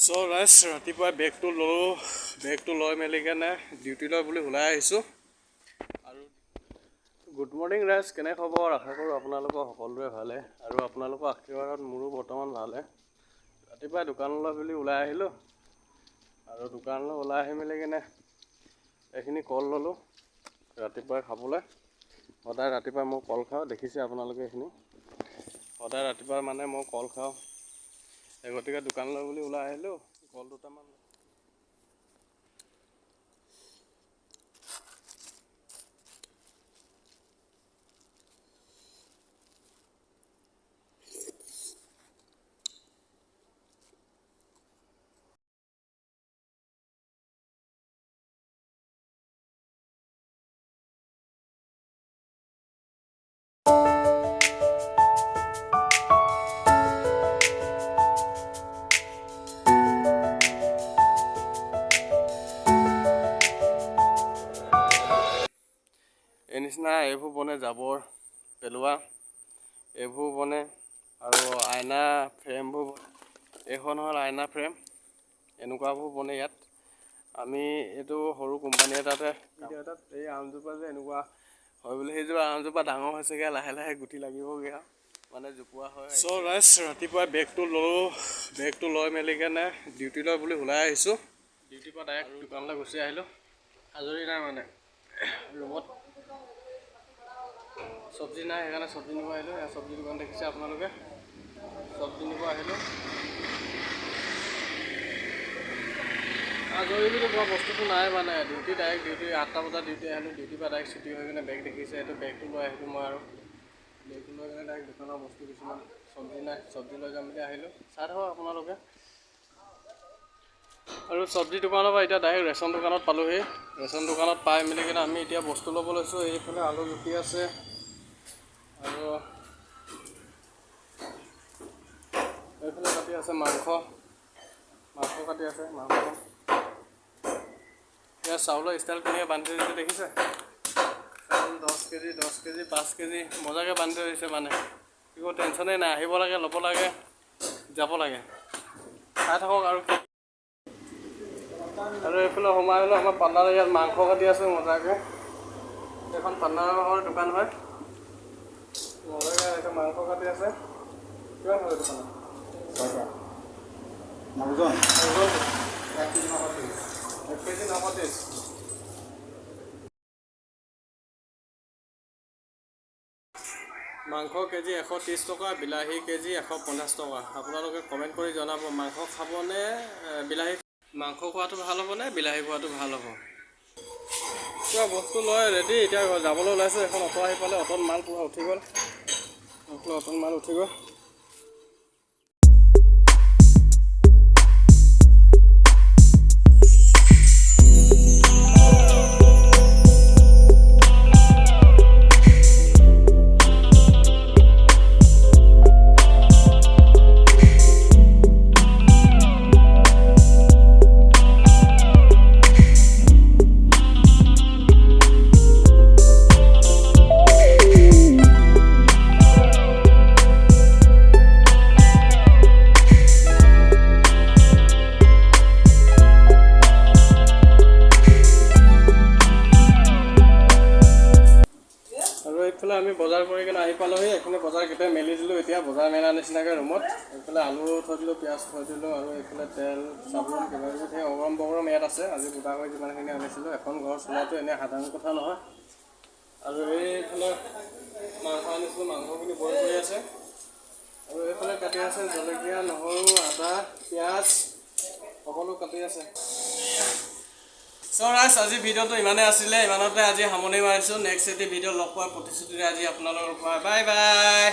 চ' ৰাইজ, ৰাতিপুৱাই বেগটো ল'লোঁ। বেগটো লৈ মেলি কেনে ডিউটিলৈ বুলি ওলাই আহিছোঁ। আৰু গুড মৰ্ণিং ৰাইজ, কেনে খবৰ? আশা কৰোঁ আপোনালোকৰ সকলোৰে ভালে আৰু আপোনালোকৰ আশীৰ্বাদত মোৰো বৰ্তমান ভালে। ৰাতিপুৱাই দোকানলৈ বুলি ওলাই আহিলোঁ আৰু দোকানলৈ ওলাই আহি মেলি কেনে এইখিনি কল ল'লোঁ ৰাতিপুৱাই খাবলৈ। সদায় ৰাতিপুৱা মই কল খাওঁ, দেখিছে আপোনালোকে এইখিনি। সদায় ৰাতিপুৱা মানে মই কল খাওঁ, সেই গতিকে দোকানলৈ বুলি ওলাই আহিলোঁ, কল দুটামান। এই নিচিনা এইবোৰ বনে, জাবৰ পেলোৱা এইবোৰ বনে আৰু আইনা ফ্ৰেমবোৰ। এইখন হ'ল আইনা ফ্ৰেম, এনেকুৱাবোৰ বনে ইয়াত। আমি এইটো সৰু কোম্পানী এটাতে এটাত এই আমজোপা যে এনেকুৱা হয় বুলি, সেইজোপা আমজোপা ডাঙৰ হৈছেগৈ, লাহে লাহে গুটি লাগিবগৈ আৰু মানে জোপোৱা হয়। চ' ৰাইজ, ৰাতিপুৱাই বেগটো ল'লোঁ। বেগটো লৈ মেলি কেনে ডিউটিলৈ বুলি ওলাই আহিছোঁ। ডিউটিৰ পৰা ডাইৰেক্ট দোকানলৈ গুচি আহিলোঁ। আজৰি নাই, মানে ৰুমত চব্জি নাই, সেইকাৰণে চব্জি নিব আহিলোঁ। এয়া চব্জি দোকান দেখিছে আপোনালোকে, চব্জি নিব আহিলোঁ। আজৰি বুলি কোৱা বস্তুটো নাই, মানে ডিউটি ডাইৰেক্ট ডিউটি। 8টা বজাত ডিউটি আহিলোঁ, ডিউটিৰ পৰা ডাইৰেক্ট ছুটি হৈ কিনে বেগ দেখিছে, এইটো বেগটো লৈ আহিলোঁ মই। আৰু বেগটো লৈ কিনে ডাইৰেক্ট দোকানৰ বস্তু কিছুমান, চব্জি নাই, চব্জি লৈ যাম বুলি আহিলোঁ। চাই থাকক আপোনালোকে। আৰু চব্জি দোকানৰ পৰা এতিয়া ডাইৰেক্ট ৰেচন দোকানত পালোহি। ৰেচন দোকানত পাই মেলি কিনে আমি এতিয়া বস্তু ল'ব লৈছোঁ। এইফালে আলু জুখি আছে আৰু এইফালে কাটি আছে মাংস, মাংস কাটি আছে মাংস। ইয়াৰ চাউলৰ ষ্টাইল কেনেকৈ বান্ধি থৈ দিছে দেখিছে? চাউল 10 কেজি, 10 কেজি, 5 কেজি মজাকৈ বান্ধি থৈ দিছে। মানে একো টেনশ্যনেই নাই, আহিব লাগে, ল'ব লাগে, যাব লাগে। চাই থাকক। আৰু কি আৰু এইফালে সোমাই হ'লেও আমাৰ পাৰ্লাৰ, ইয়াত মাংস কাটি আছে মজাকৈ। এইখন পাৰ্লাৰৰ দোকান হয়। মজাকৈ এইটো মাংস কাটি আছে। কিমান হয় দোকানত? ছয়টা ওজন। ওজন? 1 কেজি 930। 1 কেজি 930। মাংস কেজি 130 টকা, বিলাহী কেজি 150 টকা। আপোনালোকে কমেণ্ট কৰি জনাব, মাংস খাবনে বিলাহী? মাংস খোৱাটো ভাল হ'বনে বিলাহী খোৱাটো ভাল হ'ব? কিবা বস্তু লৈ ৰেডি, এতিয়া যাবলৈ ওলাইছোঁ। এখন অ'টো আহি পালে, অ'টোত মাল পূৰা উঠি গ'ল। অ'টোত মাল উঠি গ'ল। আৰু এইফালে আমি বজাৰ কৰি কিনে আহি পালোহি। এইখিনি বজাৰ কেতিয়া মেলি দিলোঁ, এতিয়া বজাৰ মেলা নিচিনাকৈ ৰুমত। এইফালে আলু থৈ দিলোঁ, পিঁয়াজ থৈ দিলোঁ আৰু এইফালে তেল, চাবোন, কিবা কিবি সেই অগৰম বগৰম ইয়াত আছে। আজি গোটা কৰি যিমানখিনি আনিছিলোঁ, এখন ঘৰ চলোৱাটো এনেই সাধাৰণ কথা নহয়। আৰু এইফালে মাংস আনিছিলোঁ, মাংসখিনি বইল কৰি আছে। আৰু এইফালে কাটি আছে জলকীয়া, নহৰু, আদা, পিঁয়াজ সকলো কাটি আছে। চ' ৰাইজ, আজি ভিডিঅ'টো ইমানেই আছিলে, ইমানতে আজি সামৰণি মাৰিছোঁ। নেক্সট এটি ভিডিঅ' লগ পোৱাৰ প্ৰতিশ্ৰুতিৰে আজি আপোনালোকৰ পৰা বাই বাই।